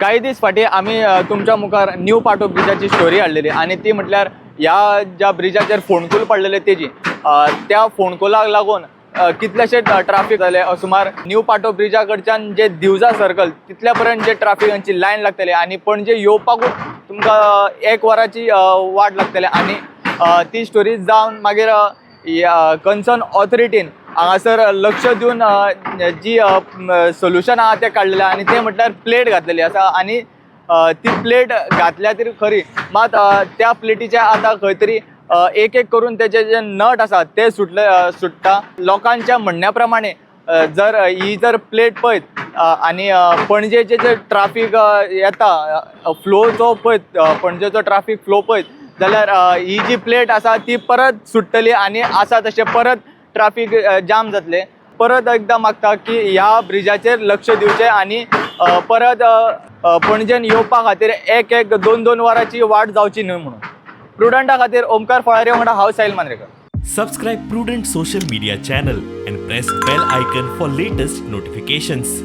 काही दीस फाटीं आमी तुमच्या मुखार न्यू पाटो ब्रिजाची स्टोरी हाडलेली आनी ती म्हटल्यार ह्या ज्या ब्रिजाचेर फोंडकूल पडलेले तेजी. त्या फोंडकुलाक लागून कितलेशे ट्राफीक जाले. सुमार न्यू पाटो ब्रिजा कडच्यान जे दिवजा सर्कल तितल्या पर्यंत जे ट्राफिकांची लायन लागतली आनी पणजे येवपाकूच तुमकां एक वराची वाट लागतली. आनी ती स्टोरी जावन मागीर कन्सर्न ऑथॉरिटीन हांगासर लक्ष दिवन जी सोल्युशन आहा तें काडलेलें आनी तें म्हटल्यार प्लेट घातलेली आसा. आनी ती प्लेट घातल्या तरी खरी, मात त्या प्लेटीचे आतां खंय तरी एक एक करून तेजे जे नट आसा ते सुटले, सुट्टा. लोकांच्या म्हणण्या प्रमाणे जर ही जर प्लेट पळयत आनी पणजेचे जे ट्राफीक येता फ्लो जो पळयत, पणजेचो ट्राफीक फ्लो पळयत जाल्यार ही जी प्लेट आसा ती परत सुट्टली आनी आसा तशें परत ट्राफीक जाम जातलें. परत एकदां मागता की ह्या ब्रिजाचेर लक्ष दिवचें आनी परत पणजेन येवपा खातीर एक एक दोन दोन वरांची वाट जावची न्हय म्हणून. प्रुडंटा खातीर ओमकार फळारी वांगडा हांव Sahil Mandrekar. Subscribe Prudent social media channel and press bell icon for latest notifications.